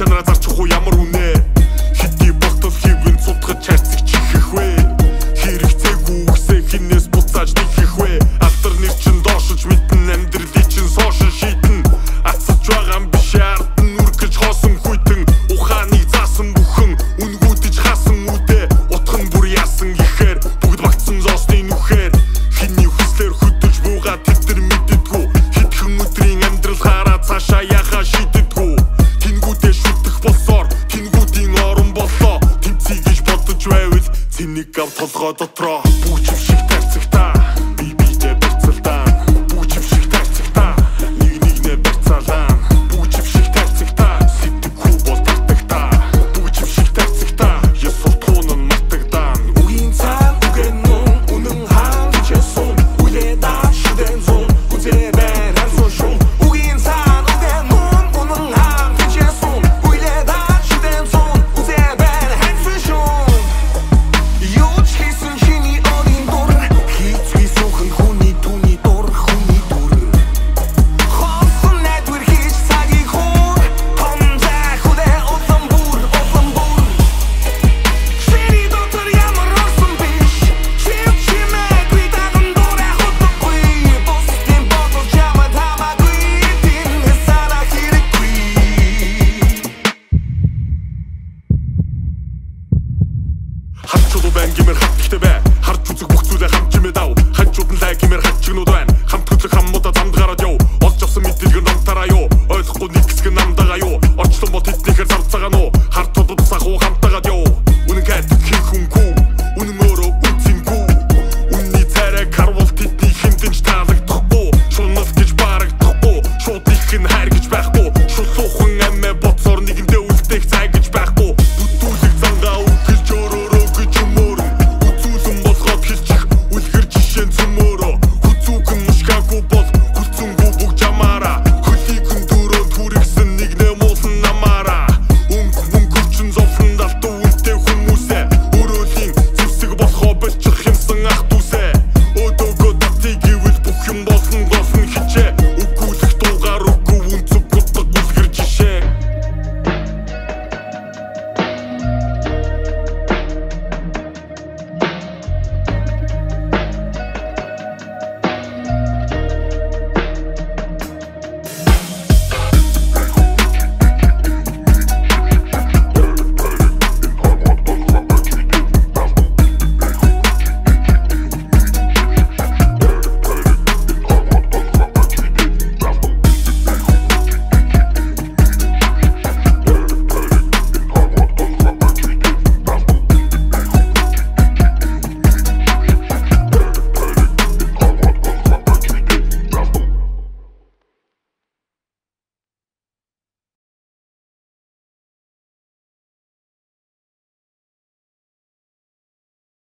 чанараа зарчих уу ямар үнэ. Хэдий болтол хэвэн цутгаж харьцаг чихэх вэ? Хэрэгцээгүй үгсээ хинээс буцааж нэхэх вэ? Алдар нэр чин доошилж мэдэн, амьдралыг чин сошин шийдэн. Атсаж байгаа юм биш ард нь үргэлж хоосон хүйтэн. Ухааныг заасан бүхэн үнгүүдэж хаасан үдэ. Утга нь бүр яасан гэхээр бүгд багтсан зоосны нүхээр. Хиний хүслээр хөдөлж буугаа тэд нар мэддэггүй. Хэдхэн өдрийн амьдрал хараа цаашаа яхаа шийддэггүй. Тэнгүүдээ шүтэх болсоор тэнгүүдийн орон боллоо. Тэмцэе гэж бодож байвал цэник ав толгой дотроо. Бүгжим шиг тарцагтаа би бидээ барьцалдаан. Бүгжим шиг тарцагтаа нэг нэгнээ барьцаалаан. Бүгжим шиг тарцагтаа сэтгэхүй бол тартагтаа. Бүгжим шиг тарцагтаа ёс суртахуун нь мартагдаан. Үгийн цаан үгэн нүн үнэн хаан хичээсэн. Үлээ даа шүдэн зун үзээ бэр харсан шун. Үгийн цаан үгэн нүн үнэн хаан хичээсэн. Үлээ даа шүдэн зун үзээ бэр харсан шун. Юу ч хийсэн чиний өөрийн дур. Хийцгүй суухан хүний түүний дур хүний дүр. Хоосон найдвар хийж цагийг хуур. Том зай хүлээ улам бүр улам бүр. Чиний дотор ямар орсон биш. Чив чимээгүй даган дурай хутгагүй. Бусдын бодол чамд хамаагүй. Тинхээ санаа хэрэггүй. Харчулуу байна гэмээр хат ихтэй бай. Харж үзэх бүх зүйлээ хамт чимээ дав. Хажууд нь лай гэмээр хачигнууд байна. Хамт хөдлөх хаммуудаа замд гараад яв. Олж авсан мэдээлэг ном тараа юу. Ойлгохгүй нэг хэсэг нам